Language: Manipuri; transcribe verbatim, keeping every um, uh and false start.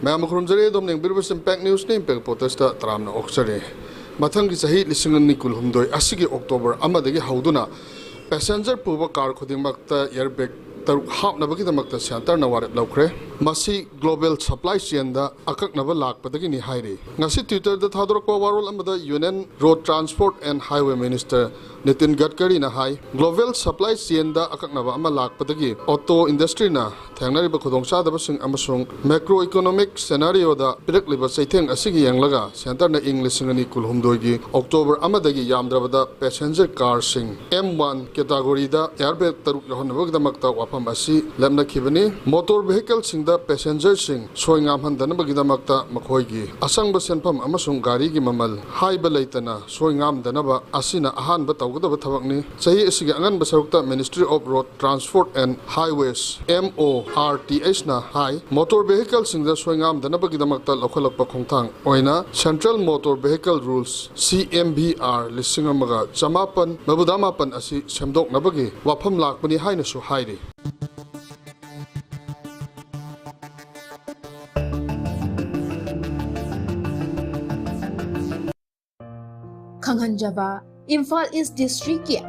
ꯃꯌꯥꯝ ꯈꯨꯔꯨꯝꯖꯔꯤ꯫ ꯑꯗꯣꯝꯅ ꯌꯦꯡꯕꯤꯔꯤꯕꯁꯤ ꯏꯝꯄꯦꯛ ꯅ꯭ꯌꯨꯁꯅꯤ꯫ ꯏꯝꯄꯦꯛ ꯄꯣꯗꯀꯥꯁꯇ ꯇꯔꯥꯝꯅ ꯑꯣꯛꯆꯔꯤ꯫ ꯃꯊꯪꯒꯤ ꯆꯍꯤ ꯂꯤꯁꯤꯡ ꯑꯅꯤ ꯀꯨꯟꯍꯨꯝꯗꯣꯏ ꯑꯁꯤꯒꯤ ꯑꯣꯛꯇꯣꯕꯔ ꯑꯃꯗꯒꯤ ꯍꯧꯗꯨꯅ ꯄꯦꯁꯦꯟꯖꯔ ꯄꯨꯕ ꯀꯥꯔ ꯈꯨꯗꯤꯡꯃꯛꯇ ꯑꯦꯌꯔꯕꯦꯒ ꯇꯔꯨꯛ ꯍꯥꯞꯅꯕꯒꯤꯗꯃꯛꯇ ꯁꯦꯟꯇꯔꯅ ꯋꯥꯔꯦꯞ ꯂꯧꯈ꯭ꯔꯦ꯫ ꯃꯁꯤ ꯒ꯭ꯂꯣꯕꯦꯜ ꯁꯄ꯭ꯂꯥꯏ ꯆꯦꯟꯗ ꯑꯀꯛꯅꯕ ꯂꯥꯛꯄꯗꯒꯤꯅꯤ ꯍꯥꯏꯔꯤ꯫ ꯉꯁꯤ ꯇ꯭ꯋꯤꯇꯔꯗ ꯊꯥꯗꯣꯔꯛꯄ ꯋꯥꯔꯣꯜ ꯑꯃꯗ union road transport and highway minister Nitin ꯒꯗꯀꯔꯤꯅ ꯍꯥꯏ, ꯒ꯭ꯂꯣꯕꯦꯜ ꯁꯄ꯭ꯂꯥꯏ ꯆꯦꯟꯗ ꯑꯀꯛꯅꯕ ꯑꯃ ꯂꯥꯛꯄꯗꯒꯤ ꯑꯣꯇꯣ ꯏꯟꯗꯁꯇ꯭ꯔꯤꯅ ꯊꯦꯡꯅꯔꯤꯕ ꯈꯨꯗꯣꯡꯆꯥꯗꯕꯁꯤꯡ ꯑꯃꯁꯨꯡ ꯃꯦꯀ꯭ꯔꯣ ꯏꯀꯣꯅꯣꯃꯤꯛ ꯁꯦꯅꯥꯔꯤꯑꯣꯗ ꯄꯤꯔꯛꯂꯤꯕ ꯆꯩꯊꯦꯡ ꯑꯁꯤꯒꯤ ꯌꯦꯡꯂꯒ ꯁꯦꯟꯇꯔꯅ ꯏꯪ ꯂꯤꯁꯤꯡ ꯑꯅꯤ ꯀꯨꯟꯍꯨꯝꯗꯣꯏꯒꯤ ꯑꯣꯛꯇꯣꯕꯔ ꯑꯃꯗꯒꯤ ꯌꯥꯝꯗ꯭ꯔꯕꯗ ꯄꯦꯁꯦꯟꯖꯔ ꯀꯥꯔꯁꯤꯡ ꯑꯦꯝ ꯋꯥꯟ ꯀꯦꯇꯥꯒꯣꯔꯤꯗ ꯑꯦꯌꯔꯕꯦꯒ ꯇꯔꯨꯛ ꯌꯥꯎꯍꯟꯅꯕꯒꯤꯗꯃꯛꯇ ꯋꯥꯐꯝ ꯑꯁꯤ ꯂꯦꯞꯅꯈꯤꯕꯅꯤ꯫ ꯃꯣꯇꯣꯔ ꯚꯦꯍꯤꯀꯜꯁꯤꯡꯗ ꯄꯦꯁꯦꯟꯖꯔꯁꯤꯡ ꯁꯣꯏ ꯉꯥꯝꯍꯟꯗꯅꯕꯒꯤꯗꯃꯛꯇ ꯃꯈꯣꯏꯒꯤ ꯑꯁꯪꯕ ꯁꯦꯟꯐꯝ ꯑꯃꯁꯨꯡ ꯒꯥꯔꯤꯒꯤ ꯃꯃꯜ ꯍꯥꯏꯕ ꯂꯩꯇꯅ ꯁꯣꯏ ꯉꯥꯝꯗꯅꯕ ꯑꯁꯤꯅ ꯑꯍꯥꯟꯕ ꯇꯧꯒꯗꯕ ꯊꯕꯛꯅꯤ꯫ ꯆꯍꯤ ꯑꯁꯤꯒꯤ ꯑꯉꯟꯕ ꯁꯔꯨꯛꯇ Ministry of Road Transport and Highways, M O R T H, ꯅ ꯍꯥꯏ, ꯃꯣꯇꯣꯔ ꯚꯦꯍꯤꯀꯜꯁꯤꯡꯗ ꯁꯣꯏ ꯉꯥꯝꯗꯅꯕꯒꯤꯗꯃꯛꯇ ꯂꯧꯈꯠꯂꯛꯄ ꯈꯣꯡꯊꯥꯡ ꯑꯣꯏꯅ Central Motor Vehicle Rules, C M V R, ꯂꯤꯁꯤꯡ ꯑꯃꯒ ꯆꯃꯥꯄꯟ ꯃꯔꯤꯐꯨꯇꯔꯥꯃꯥꯄꯟ ꯑꯁꯤ ꯁꯦꯝꯗꯣꯛꯅꯕꯒꯤ ꯋꯥꯐꯝ ꯂꯥꯛꯄꯅꯤ ꯍꯥꯏꯅꯁꯨ ꯍꯥꯏꯔꯤ꯫ ꯈꯪꯍꯟꯖꯕ, ꯏꯝꯐꯥꯜ ꯏꯁ ꯗꯤꯁꯇ꯭ꯔꯤꯛꯀꯤ